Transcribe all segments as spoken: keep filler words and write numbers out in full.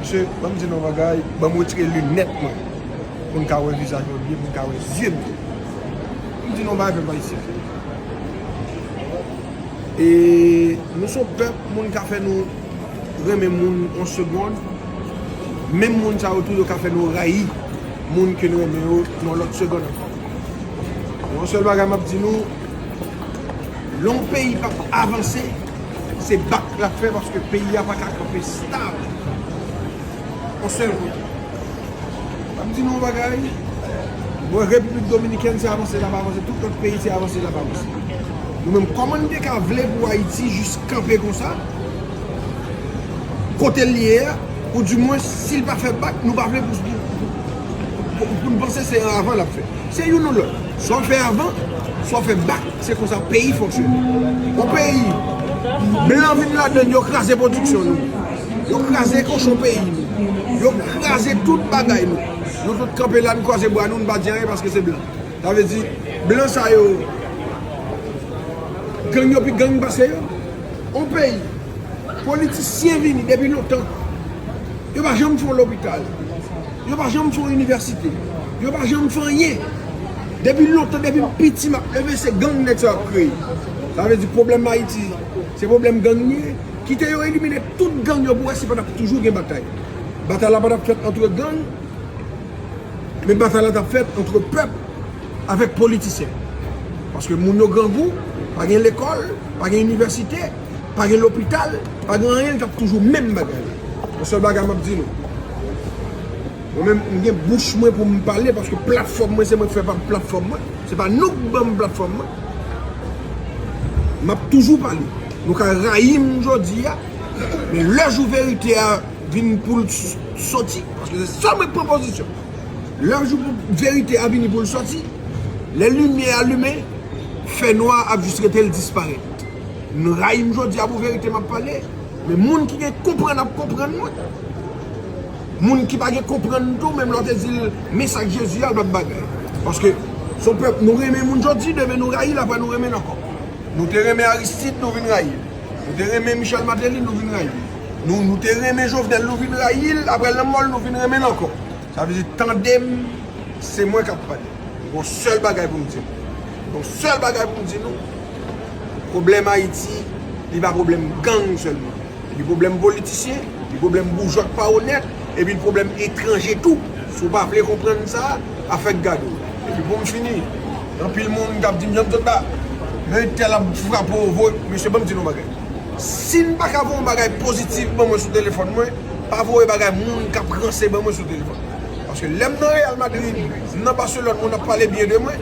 Mesye, ban m di nou yon bagay, ban m retire linèt mwen pou n ka wè vizaj mwen byen, pou n ka wè zye m byen. Ban m di nou yon bagay, pèp ayisyen. E nou se yon pèp, moun ka fè nou renmen moun yon segonn, menm moun sa yo tou, yo ka fè nou rayi moun ke n renmen yo nan yon lòt segonn ankò. Yon sèl bagay m ap di nou, lè yon peyi p ap avanse, se bak l ap fè, paske peyi a pa ka kanpe stab. Yon sèl kote. M ap di nou yon bagay, mwen, Repiblik Dominikèn se avanse l ap avanse, tout lòt peyi se avanse l ap avanse. Nou menm, kòman n te ka vle pou Ayiti jis kanpe konsa, kote l ye a, oudimwen, si l pa fè bak, nou pa vle pou, pou, pou, pou n panse se an avan l ap fè. Se youn ou lòt. Swa w fè avan, swa w fè bak. Se konsa peyi fonksyone. Yon peyi, blan vin ladan l, yo kraze pwodiksyon nou. Yo kraze kochon peyi nou. Yo kraze tout bagay nou. Nou tout kanpe la, n kwaze bra nou, n pa di anyen paske se blan. Sa vle di, blan sa yo, gang yo pi gang pase yo. Yon peyi, politisyen vini depi lontan. Yo pa janm fè yon lopital. Yo pa janm fè yon inivèsite. Yo pa janm fè anyen. Depi lontan, depi m piti, m ap leve, se gang nèg sa yo ap kreye. Sa vle di pwoblèm Ayiti, se pwoblèm gang li ye. Kite yo elimine tout gang yo pou wè si pa t ap toujou gen batay. Batay la pa t ap fèt antre gang, men batay la t ap fèt antre pèp avèk politisyen. Paske moun yo grangou, pa gen lekòl, pa gen inivèsite, pa gen lopital, pa gen anyen, l t ap toujou menm bagay la. Yon sèl bagay m ap di nou. Mwen menm, m gen bouch mwen pou m pale, paske platfòm mwen, se mwen k fè pa platfòm mwen. Se pa nou k ban m platfòm mwen. M ap toujou pale. Nou ka rayi m jodi a, men lè jou verite a vin pou l s-, soti, paske se sèl mwen k pran pozisyon. Lè jou pou verite a vini pou l soti, lè limyè a limen, fènwa ap jis rete l disparèt. Nou rayi m jodi a pou verite m ap pale, men moun ki gen konprann ap konprann mwen. Moun ki pa gen konprann tou, menm lè w te di l men sa k Jezi a, l p ap bagay. Paske se yon pèp, nou renmen moun jodi, demen nou rayi l, apre nou renmen l ankò. Nou te renmen Aristide, nou vin rayi l. Nou te renmen Michel Martelly, nou vin rayi l. Nou, nou te renmen Jovenel, nou vin rayi l, apre lanmò l, nou vin renmen l ankò. Sa vle di, tande m, se mwen k ap pale. Gon sèl bagay pou m di nou. Gon sèl bagay pou m di nou. Pwoblèm Ayiti, li pa pwoblèm gang sèlman. Li pwoblèm politisyen, li pwoblèm boujwa k pa onèt, epi l pwoblèm etranje tou. Si w pa vle konprann sa, afè k gade w. Epi pou m fini, anpil moun k ap di m, "Jan m sot la, men tèl ap frape w, voye." Mesye, ban m di nou yon bagay. Si n pa ka voye yon bagay pozitif ban mwen sou telefòn mwen, pa voye bagay moun k ap ranse ban mwen sou telefòn. Paske lè m nan Real Madrid, m nan Barcelone, moun ap pale byen de mwen,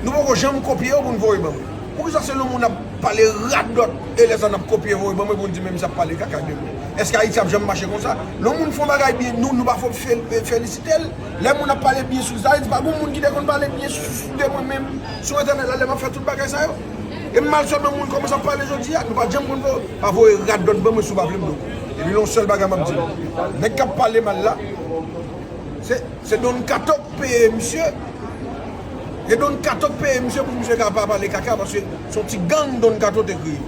nou poko janm kopye yo pou n voye ban mwen. Poukisa se lè moun ap pale radòt e lè sa n ap kopye voye ban mwen pou n di menm sa ap pale kaka de mwen? Èske Ayiti ap janm mache konsa? Lè yon moun fè yon bagay byen, nou, nou pa fò fel-, felisite l? Lè moun ap pale byen sou li, sa vle di pa gen moun ki te konn pale byen sou, sou de mwen menm sou entènèt la lè m ap fè tout bagay sa yo? E m mal sèlman moun kòmanse ap pale jodi a, nou pa t janm konn voye, pa voye radòt ban mwen si w pa vle m do. Epi yon sèl bagay m ap di nou. Nèg k ap pale mal la, se, se Don Kato k peye misye. Se Don Kato k peye misye pou misye ka pa pale kaka, paske se yon ti gang Don Kato te kreye.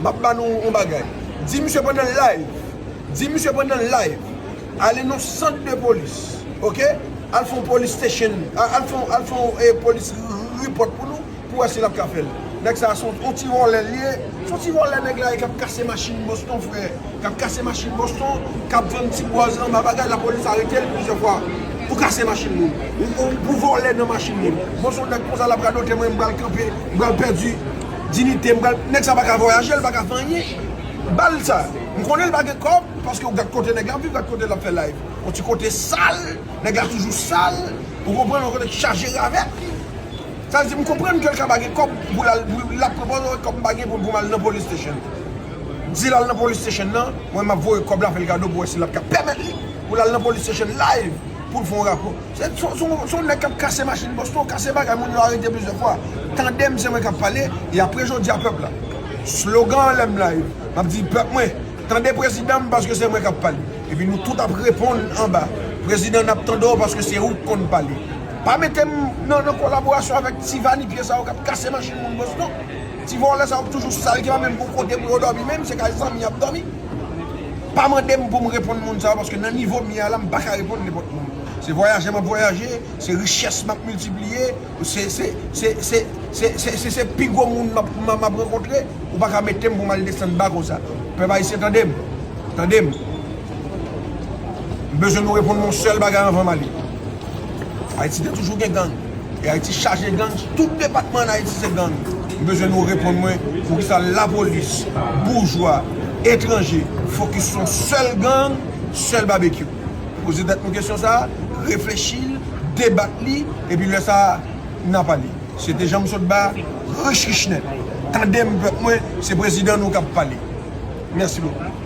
M ap ba nou yon bagay. Di misye pandan l live. Di misye pandan l live. Ale nan sant de polis. Oke? Al fè yon police station. A-, al fè yon, al fè yon, eh, police report pou nou, pou wè si l ap ka fè l. Nèg sa a se yon, yon ti vòlè l ye. Se yon ti vòlè nèg la ye k ap kase machin Boston, frè. K ap kase machin Boston, k ap vann ti bwaz anba bagay, lapolis arete l plizyè fwa pou kase machin moun. Ou, ou, pou vòlè nan machin moun. Bon, se yon nèg konsa l ap radote mwen, m pral kanpe, m pral pèdi diyite, m pral, nèg sa pa ka vwayaje, l pa ka fè anyen. Ba l sa. M konnen l pa gen kòb, paske w gad kote nèg la ap viv, gad kote l ap fè live. Yon ti kote sal, nèg la toujou sal, ou konprann, yon kote k chaje ravèt. Sa vle di, m konprann ke l ka pa gen kòb pou l al, pou l ap pran kòb, m pa gen pou, pou m al nan police station. Di l al nan police station nan, mwen m ap voye kòb la, fè l kado pou wè si l ap ka pèmèt li pou l al nan police station live pou l fè yon rapò. Se, se, se, se yon nèg k ap kase machin Boston, kase bagay, moun yo arete plizyè fwa. Tande m, se mwen k ap pale, e apre jodi a pèp la. Slogan an lè m live, m ap di pèp mwen, tande prezidan m paske se mwen k ap pale. Epi nou tout ap reponn anba. Prezidan, n ap tande w paske se ou k konn pale. Pa mete m nan, nan kolaborasyon avèk ti vanipye sa yo k ap kase machin moun Boston. Ti vòlè sa yo k toujou sal, ki pa menm gon kote pou yo dòmi menm, se kay zanmi y ap dòmi. Pa mande m pou m reponn moun sa yo, paske nan nivo m ye a la, m pa ka reponn nenpòt moun. Se vwayaje m ap vwayaje, se richès m ap miltipliye, se, se, se, se, se, se, se, se pi gwo moun m ap, m ap, m ap rankontre, ou pa ka mete m pou m al desann ba konsa. Pèp ayisyen, tande m. Tande m. M bezwen nou reponn m yon sèl bagay anvan m ale. Ayiti te toujou gen gang. E Ayiti chaje gang. Tout depatman ann Ayiti se gang. M bezwen nou reponn mwen poukisa lapolis, boujwa, etranje, fokis sou yon sèl gang, sèl babekyou. Poze tèt nou kesyon sa a, reflechi l, debat li, epi lè sa a, n a pale. Se te jan m sot ba, rich rich nèt. Tande m, pèp mwen, se prezidan nou k ap pale. Mèsi bokou.